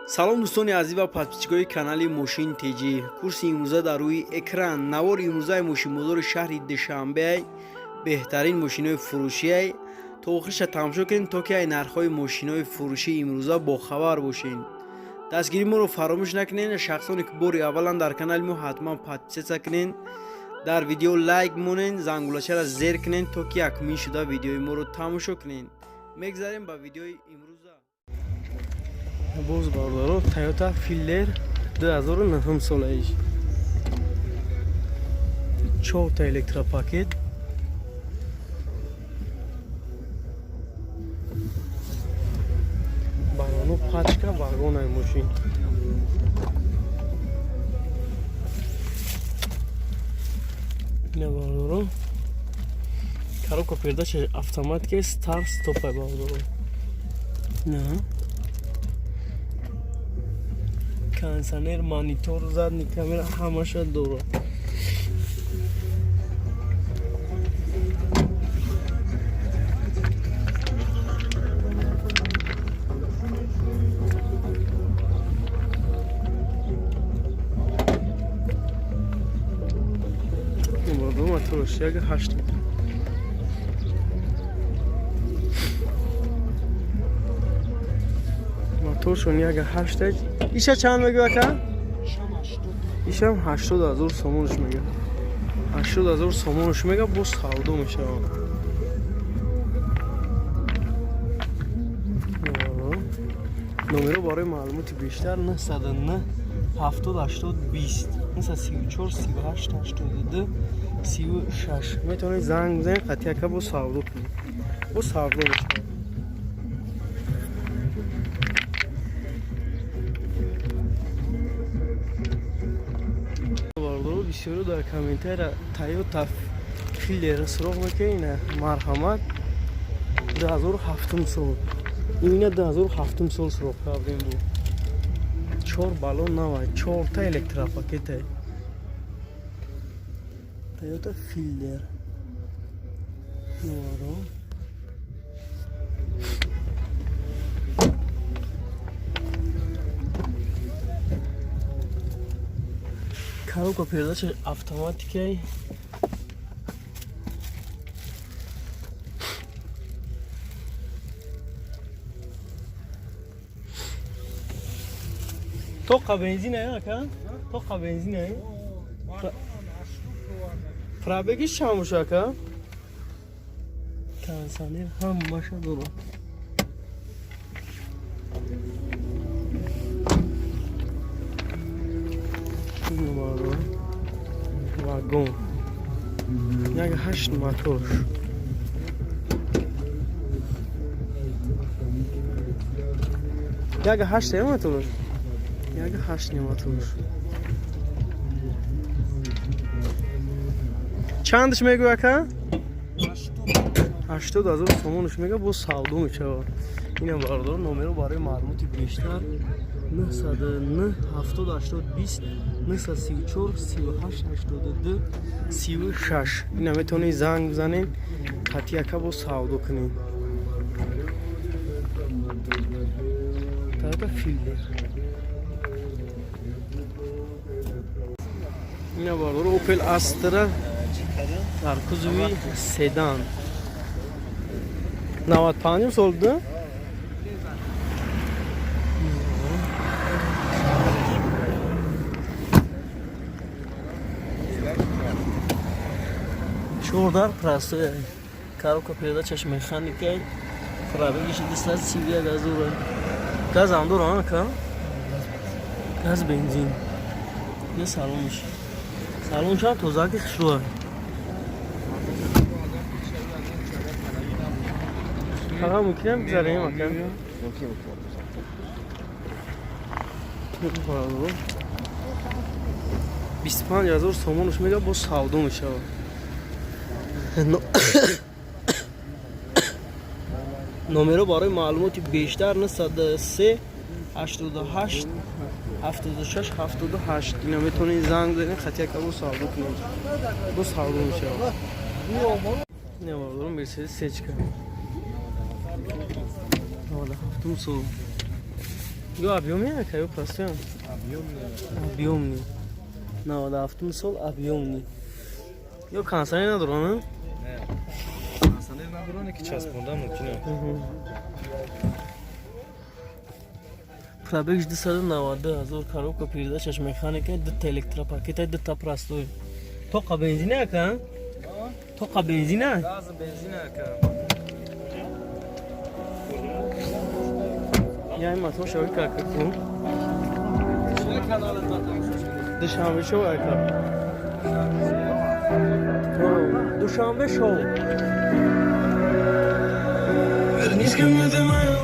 Салом, дӯстони азиз ва подписчикои канали Мошин ТЖ. Курси имрӯза дар рӯи экран. Навори имрӯзаи мошинбозори шаҳри Душанбеай, беҳтарин мошинои фурӯшиай. То охириша тамошо кунем, то ки ай нархҳои мошинои фурӯшии имрӯза бохабар бошед. Дастгирии моро фаромӯш накунед. Шахсоне ки бори аввалан дар канали мо, ҳатман подписаться кунед, дар видео лайк монед, зангулачаро зер кунед, то ки якумин шуда видеои моро тамошо кунед. Мегзарем ба видеои имрӯза. Боз, бародаро, Тойота Филдер 2009 солаиш, чорта электропакет. Балону пачка вагонаи мошин. Ина, бародаро, коробка передача автоматика, старт стопай, бародаро. На кондиционер, монитор, задний камера ҳамаша дорад. Мотораш 1,8. Моторшон 1,8. Иша чанд мегӯ, ака? Ишам 80 000 сомонш мега. 80 000 сомонш мега, боз савдо мешавад. Номеро барои маълумоти бештар: 909 70 80 20, 934 38 82 36. Метавонед занг бизанед, қатъи ака боз савдо кунед, боз савдо мешавад. Бародаро, бисёро дар комментария Тойота Филдера суроғ мекунед. Ина, марҳамат, 2007 сол. Ина 2007 сол суроғ кардем, бу чор баллон навай, чорта электропакетай. Тойота Филдер. Бародаро, коробка передача автоматикай. Тоқа бензин ака, тоқа бензин ай. Пробегиш чанд боша, ака? Кондиционер ҳамаша дорад. Бародаро, вагон, 1,8 моторш. 1,8 моторш, 1,8 моторш. Чандаш мегӯ, ака? 80 000 сомонаш мега, боз савдо мешавад. Инам, бародаро, номеро барои маълумоти бештар: 909 70 80 20, 934 38 82 36. Ина метавонед занг бизанед, қатъи ака боз савдо кунед. Тойота Филдер. Ина, бародаро, Опел Астра дар кузови седан, 95 сол буда. Чордар простой, коробка передачаш механика, пробегиш 231 000. Газам дора, ака? Газ, бензин. Не, салонш, салоншам тозаки, хушрӯа. Фақат мумкинам бигзарем, ака? Мумкин. Мумкин. 25 000 сомонаш мега, боз савдо мешавад. Номеро барои маълумоти бештар: 903 88 76 78. Ина метавонед занг занед, хати ака боз савдо кунед, боз савдо мешавад. Не, бародарон, Мерседес Сечка, 97 сол. Ё объёмный ака, ё простой? Объёмный. 97 сол объёмный. Ё кондиционер надора, не? Кондиционер надора, ки часпонда мумкин. Пробег 290 ҳазор, коробка передачаш механика, дута электропакета, дута простой. Тоқа бензина ака? Тоқа бензина? Газ бензин ака. Я мотор шави как ку? Душанбе шоу ака. Душанбе шоу. Вернись ко мне, ты моя.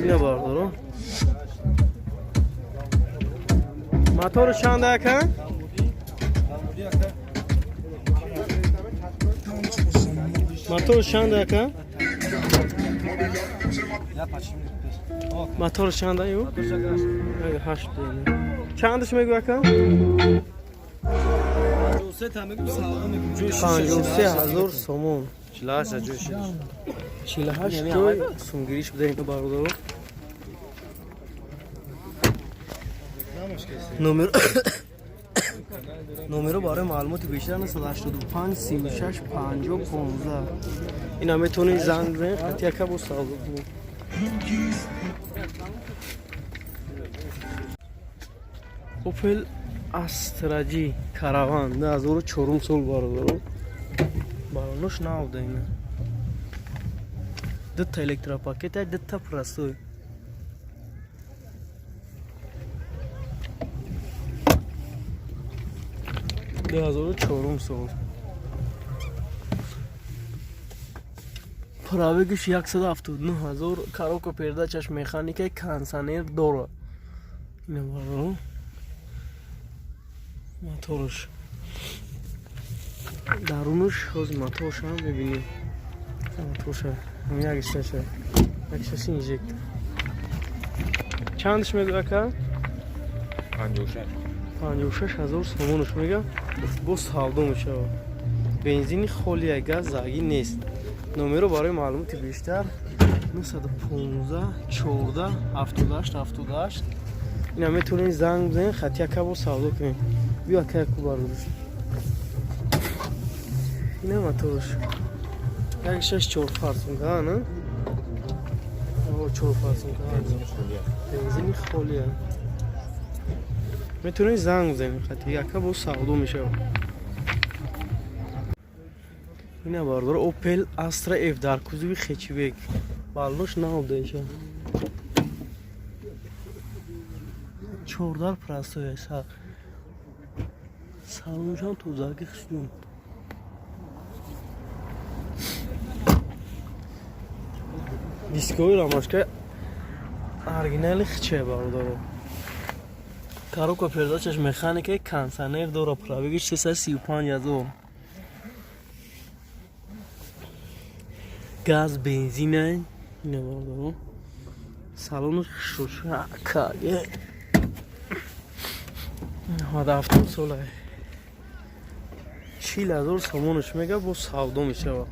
Ина бардоро. Мотору чанда ака? Мотору чанда ака? Мотор чанда ю? Ҳашт. Чандаш мегӯ ака? 53 ҳазор сомон. 48 ҷой сумгириш буда ина бародаро. Номеро барои маълумоти бештар 985 36 50 15. Ина метавонед занг бизанед, қатъи ака бо савдо кунед. Opel Astra G Caravan 2004 сол бародаро. Балонош нав ина. Дута электропакета, дута простой. 2004 сол. Пробегиш 179 ҳазор, коробка передачаш механика, кондиционер дора. Ина бародаро. Моторш. Дарунаш ҳозир моторша мебинем. Моторша. Як шаша. Як шаши инжектор. Чандаш мегӯ ака? 56. 56 ҳазор сомонаш мега, бо савдо мешавад. Бензини холия, газ заги нест. Номеро барои маълумоти бештар 915 14 78 78. Ина метавонед занг бизанед, хати ака бо савдо кунед. Биё ака, яку бародаш. Ина моторш. Як шаш чор форсунка, на? О, чор форсунка. Бензини холия. Метавонед занг бизанед, хати ака бо савдо мешавад. Ина бардор Opel Astra F дар кузови хэтчбек. Баллош нав деша. Чордар простой са. Салоншам тозаги хушнум. Дискови рамашка оригинали хче бародаро. Коробка передачаш механика, кондиционер дора, пробегиш 335 ҳазор. Газ бензина ина бародаро. Салону хушрӯ. 97 сола. 40 ҳазор сомонаш мега, бо савдо мешавад.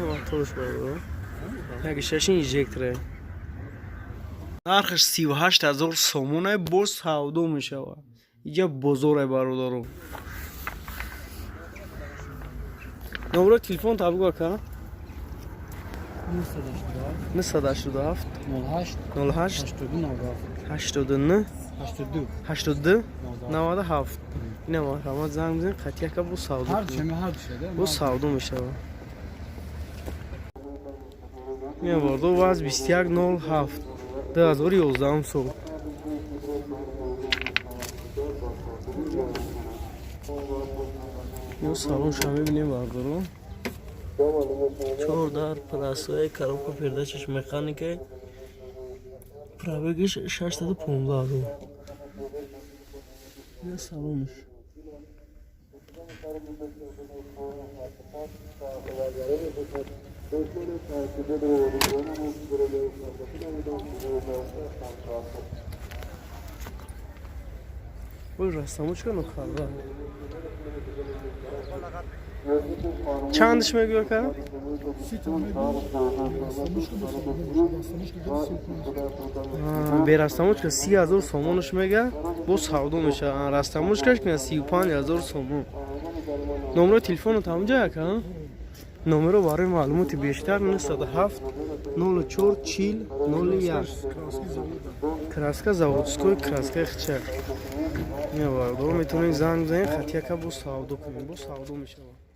Моторш бародаро. Як шаши инжекторе. Нархаш 38 ҳазор сомоне, боз савдо мешавад. Иҷа бозоре бародаро. Номеро телефон та бугу ака? 987 08 08 82 89 82 82 97. Ина марҳамат занг бизанед, қатъи ака бо савдо ҳар кунед. чеми ҳар шуда. Бо савдо мешавад. Ина бардо ВАЗ 2107 2011 сол. Ё салонша мебинем бардоро. Чор дар простой, коробка передачаш механика. Пробегиш 615 ҳазор. Ина салонш. Ой, растамочка нохарда. Чандиш мегӯя ка? Берастамочка 30 000 сомонаш мега, бо савдо мешава. Растамочкаш кина 35 000 сомон. Номерои телефонот ҳамҷа яка? Номеро барои маълумоти бештар 907 04 40 01. Краска заводской, краскаи хчак. Ина, бародаро, метавонед занг бизанед, хатияка бо савдо кунед, бо савдо мешавад.